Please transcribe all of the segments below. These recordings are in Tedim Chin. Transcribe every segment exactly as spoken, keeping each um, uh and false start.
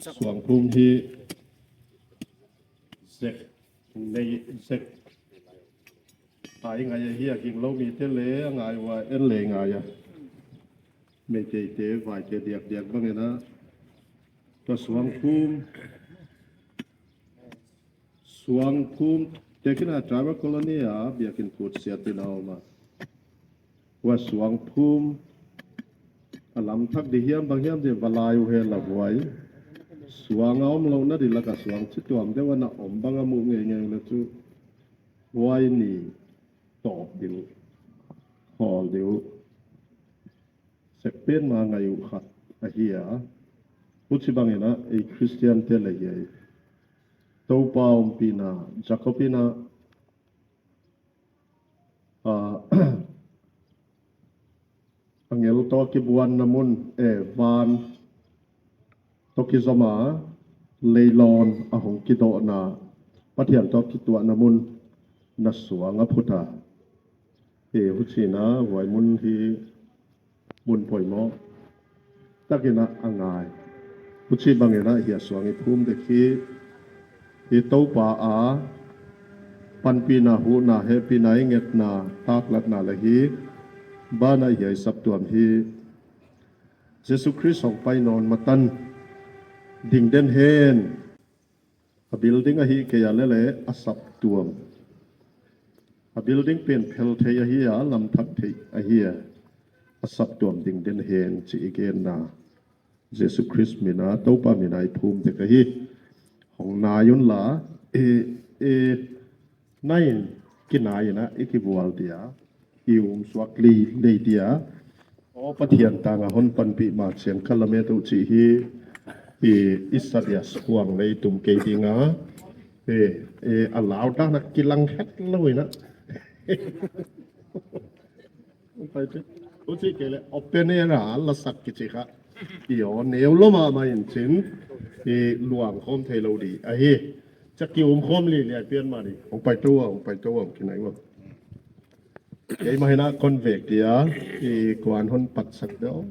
Suangphum hi zek, nei zek a i ngai ahi a, ging lo mite le a ngai uh a, en le ngai a. Meiteite vaite diakdiak bangin ah, tua suangphum, suangphum tekina tribal colony a biakinn kut siatin a om a. Ua suangphum a lam thak di hiam bang hiam di va lai uh hen la huai, suang a om lo na di laka suang ci tuam deuh a na om bang a muh ngeingei uh le cu huai ni tawp di uh, khawl di uh. Sekpen ma ngai uh khat ahi a. Huci bangin ah ei Khristiante le hiai Topa ompihna, Jacob in ah, ah, angel tawh kibuanna mun, eh, van tawh kizom a, leilawn a hong kidawhna, Pathian tawh kituahna mun na suang a phut a. Eh, huci in ah huai mun hi mun poimawh takin ah a ngai. Huci bangin ah hiah suang i phum dek hi, i Topa a panpihna, huhna, hehpihna i ngetna, taklatna le hi banah hiah i saptuam hi Jesu Khrist hong pai nawn matan ding den hen. A building ahi kei a lele a saptuam, a building pen phel thei ahi a, lam thak thei ahi a, a saptuam ding den hen ci i genna Jesu Khrist mina, Topa mina i phum dek ahi. Hong nai un la, e, e, nai in kinai in ah i kivual dia, i um suak lei lei dia. Aw Pathian tanga hon panpih ma ciang ka lamet uh cih hi. I, i sadia suang lei tum kei dinga, e, e, a lau dana kilang het lo in ah. Uci kei le open air a lasak kici kha. I aw neu lo mahmah in cin i luang khawm thei lo di ahi. Ciak ki um khawm li liai pian mah di. Hong pai to a, hong pai to a, hong kinai ua. Keimah in ah kon vek dia i kuan hon patsak deuh.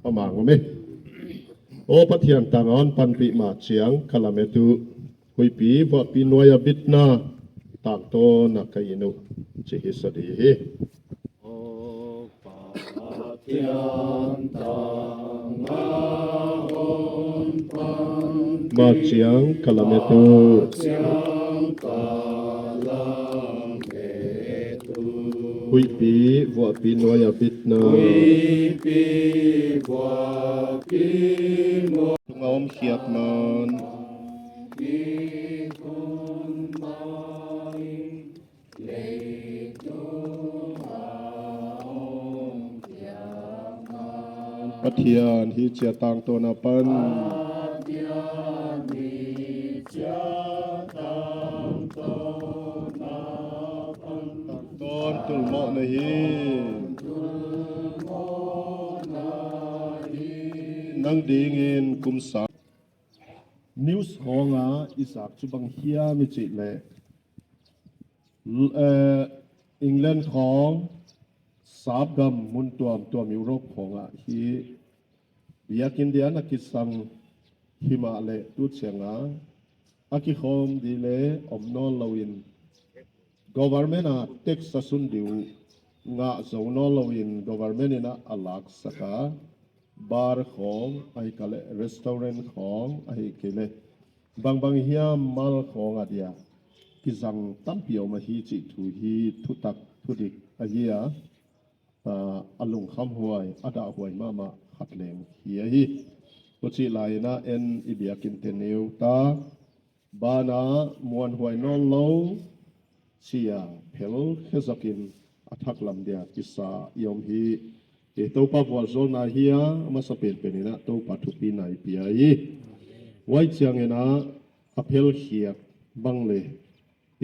Pamang om e. Aw Pathian tanga hon panpih ma ciang ka lamet uh. Huihpi vuahpi nuai a bitna tangtawn a ka in uh ci hi sa di hi. Aw Pathian tanga hon pan ma ciang ka lamet uh. Huihpi vuahpi nuai a bitna. Tunga om khiat man. Pathian hi cia tangtawn a pan. Tangtawn tulmawh na hi. Nang dingin kumsa. News khawnga i zak cu bang hiam i cih leh, eh, England khawng, sapgam mun tuamtuam Europe khawngah hi biakinn dia na kisang himah le tu cianga a kikhawm di le om nawn loin government a tax a sun di uh ngah zo nawn loin government in ah a laksak a, bar khawng ahi kei leh restaurant khawng ahi kei leh bangbang hiam mal khawng a dia kizang tampi om ahi cih thu hi thutak thudik ahi a, a lungkham huai a dahhuai mahmah khat leng hi ahi. Hucih lai-in ah en i biakinn te neu ta banah muanhuai nawn lo cia phel khezakin a thak lam dia kisa i om hi. I Topa vualzawlna hi a, a masa penpen in ah Topa thupina i pia hi. Huai ciangin ah a phelkhiat bang le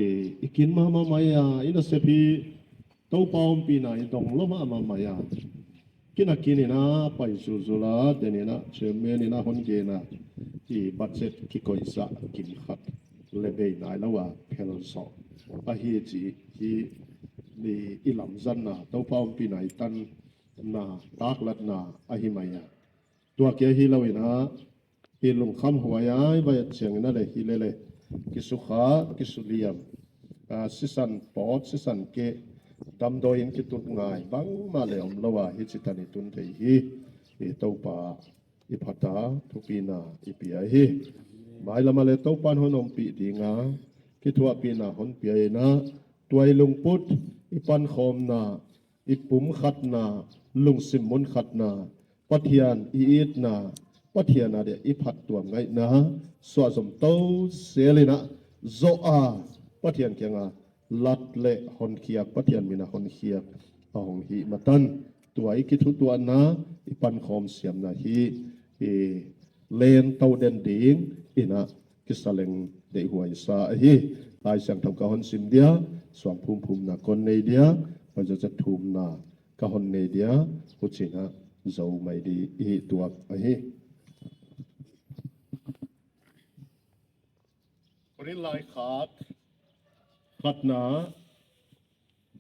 i, i kin mahmah mai a i nasep hi. Topa ompihna i dong lo mahmah mai a, kinakin in a pai zulzul a, den in a chairman in a hon gen a, i budget kikoihzah kim khat le bei nai lo a phel zawh ahi cih hi. I, i lamzanna, Topa ompihna i tanna taklatna ahi mai a, tua kia hi lo in a, i lungkham huai ai vai a ciangin a le hi le le, kisukha, kisuliam, a, sisan pawt, sisan keh, damdawi in kitut ngai bangmah le om lo a, hi citan i tun thei hi. I Topa i phata thupina i pia hi. Mailam a le Topa in hon ompih ding a, kithuahpihna hon pia in a, tua i lungput, i pankhawmna, i pum khatna, lungsim mun khatna, Pathian i itna, Pathian a dia i phattuam ngaihna, suahzom to zel in a, zawh a, Pathian kiang a lat le honkhiak, Pathian min a honkhiak a hong hih matan, tua i kithutuahna, i pankhawm siamna hi, i len to den ding in a, kisa leng deihhuai sa ahi. Lai Siangtho ka hon sim dia, suang phumphumna kon nei dia, pazaca thumna ka hon nei dia, hucin a zo mai di i hi tuak ahi. Korin lai khat, khatna,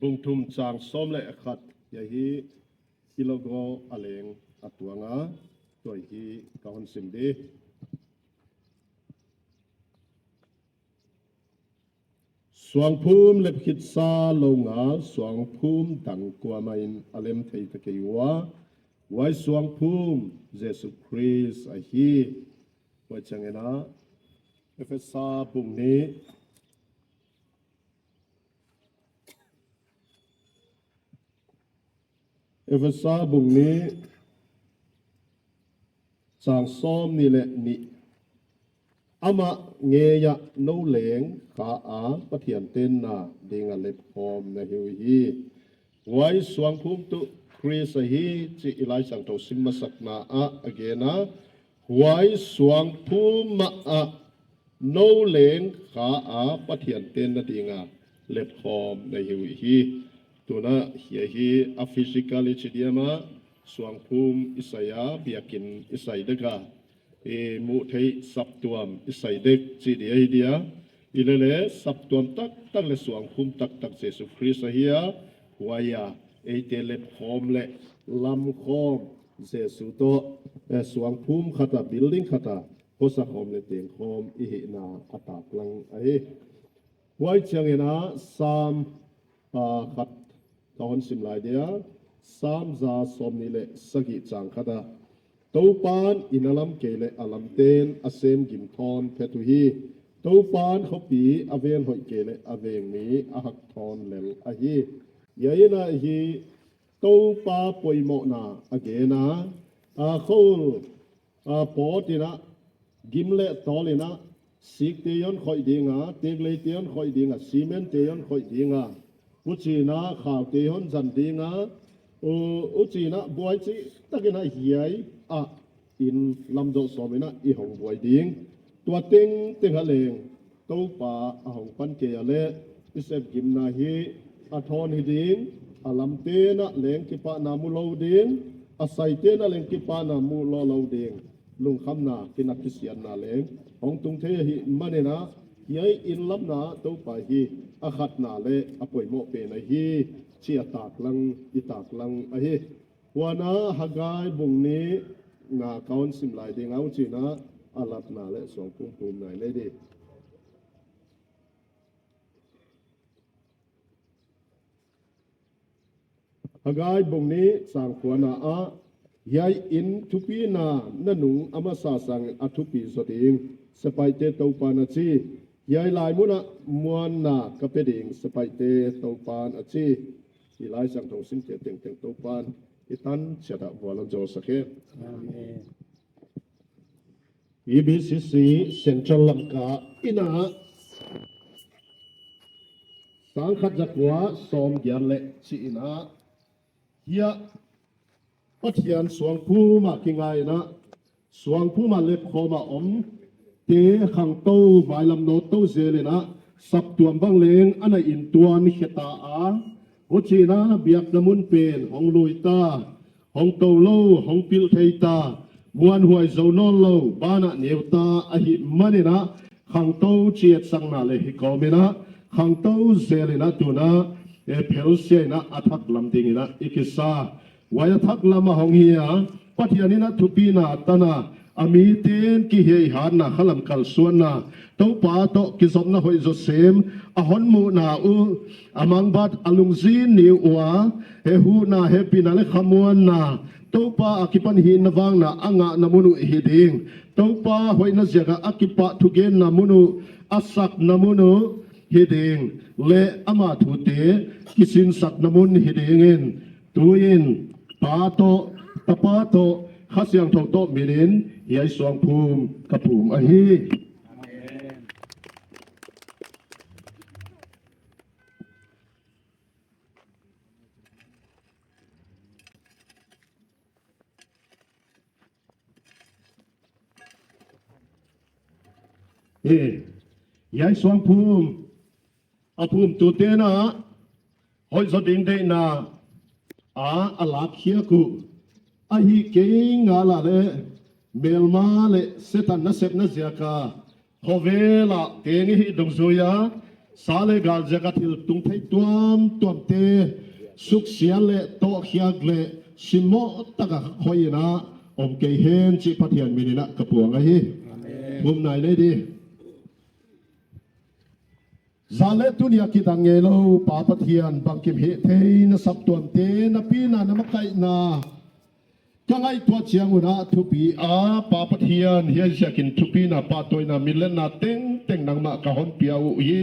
bung thum cang sawm le khat, hia hi i logo a leng a tuang a, tua hi ka hon sim di. Suangphum lep khitsa lo ngal, suangphum dang kuamah in a lem thei ta kei ua, huai suangphum Jesu Khrist ahi. Huai ciangin a, Efesa bung nih, Efesa bung nih, cang sawm nih le nih. Amah ngei ah no leng kha a Pathian tenna ding a lepkhawm na hi uh hi. Huai suangphum tuh Khrist ahi cih i Lai Siangtho sim masakna ah a gen a, huai suangphum mah ah no leng kha a Pathian tenna ding a lepkhawm na hi uh hi. Tuna hia hi a physical i ci diam a, suangphum i sai a, biakinn i sai dek a, i muh theih saptuam i sai dek ci dia hi dia. I le le saptuam taktak le suangphum taktak Jesu Khrist ahi a, huai a eite lepkhawm le lamkhawm Jesu tawh, eh, suangphum khat a, building khat a, khuasa khawm le teng khawm i hihna a taklang ahi. Huai ciangin a Sam, a, khat ka hon sim lai dia, Sam za sawm nih le sagih cang khat a, Topan inn a lam kei le a lamten a sem gim thawn phet uh hi. Topan khuapi a ven hoih kei le a vengmi a hak thawn lel ahi. Hia in a hi Topa poimawhna a gen a, a khol, a, pawt in a, gim le tawl in a, sikte i hon khoih ding a, tekleite i hon khoih ding a, simente i hon khoih ding a, hucin a khaute i hon zan ding a, u, hucin a buai cihtak in a hiai ah inn lam zawh sawm in a i hong buai ding. Tua tengteng a leng Topa a hong pan kei a leh i sep gimna hi a thawn hi ding, a lamten a leng kipahna mu lo ding, a saiten a leng kipahna mu lo lo ding. Lungkhamna, kinak kisiatna leng hong tung thei ahih manin a, hiai inn lamna Topa hi a khatna le a poimawh pen ahi ci a taklang, i taklang ahi. Huan a Haggai bung nihna ka hon sim lai ding a, hucin a a latna le suangphum phumna i nei ding. Haggai bung nih cang kuana ah, hiai inn thupina na nung a masa sangin a thupi zaw ding, sepaihte Topan a ci. Hiai lai mun ah muanna ka pia ding, sepaihte Topan a ci. I Lai Siangtho simte tengteng Topan i tan ciat ah vual hon zawlsak hen. Amen. E B C C Central Lamka inn ah, sang khat za kua sawm giat le cih in a, hiah Pathian suangphum ah kingai in a, suangphum ah lepkhawm a om te khangto, vailam nawt to zel in a, saptuam bang leng a na in tuan khia ta a, Huci-in ah biakna mun pen hong lui ta, hong to lo, hong pilh thei ta, muanhuai zo nawn lo, banah neu ta ahih manin ah khangto cietsakna le hi kawmin ah khangto zelin ah tu-in ah, eh, phelsia-in ah a thak lam dingin ah i kisa. Huai a thak lamah hong hi a, Pathian in ah thupina tan a, a mite'n kiheihatna, khalam kalsuanna, Topa tawh kizopna hoih zawsem a hon muhna uh, a mangbat, a lungzin ni uh a, he huhna, hehpihna le khamuanna, Topa a kipan hihna vakna a ngahna mun uh hi ding. Topa hoihna ziak a a kipahthugenna mun uh, a sakna mun uh hi ding. Le ama thute kisinsakna mun hi dingin, tu-in Pa tawh, Tapa tawh, Kha Siangtho tawh minin hiai suangphum ka phum ahi. Eh, hiai suangphum a phumtute'n ah hoihzaw ding deihna a, a lakkhiak uh ahih kei ngal a le, melma le Setan nasepna ziak a khovel ah teng i hih dungzui a, sa le gal ziak a thil tung thei tuamtuamte suksiat le tawhkhiak le simmawh tak a khoi-in ah om kei hen cih Pathian minin ah ka puang ahi. Amen. Phum nai nei di. Zan le tuni a kidang ngei lo Pa Pathian, bangkim hih thei na saptuamte, na pina, na makaihna ka ngaihtuah ciangun ah thupi a, Pa Pathian, hiai ziakin thupina, pahtawina, minlenna tengteng nangmah ka hon pia uh hi.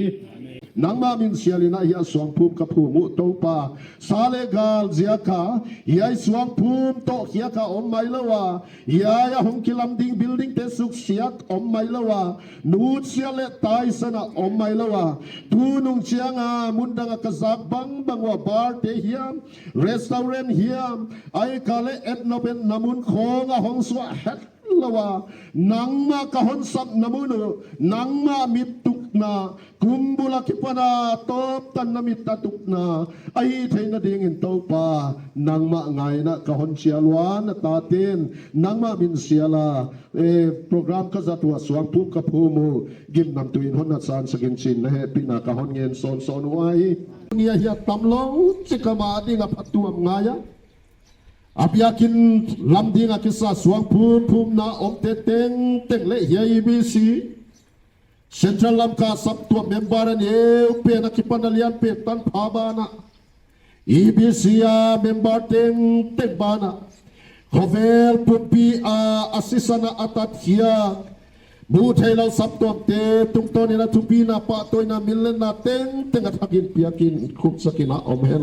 Nangmah min sialin ah hiai suangphum ka phum uh Topa. Sa le gal ziak a hiai suangphum tawhkhiak a om mai lo a, hiai a hong kilam ding buildingte suksiat om mai lo a, nutsiat le taisan a om mai lo a, tunung ciang a mundang a ka zak bangbang uh a, bar-te hiam, restaurant hiam, ahihkeileh etnop etna mun khawng a hong suah het lo a, nangmah ka hon sapna mun uh, nangmah mit tukna, kum bul a kipan a tawptan na mit a tukna a hih theihna dingin Topa, nangmah ngaihna ka hon cial uh a, na tate'n nangmah min sial a, eh, program ka zat uh a, suangphum ka phum uh, gimnamtui in hon na sansak in ci-in na hehpihna ka hon ngen sawnsawn uh ahi. Ni a hiat tam lo cik a ma ding a phatuam ngai a, a biakinn lam ding a kisa suangphum phumna omte tengteng le hiai E B C Central Lamka saptuam member a neu pen a kipan a lian pen tanpha banah, E B C a member tengteng banah, khovel pumpi a, a sisan a, a tatkhia, muh theih loh saptuamte tungtawnin a thupina, pahtawina, minlenna tengteng a thakin piakin khupsakin a om hen.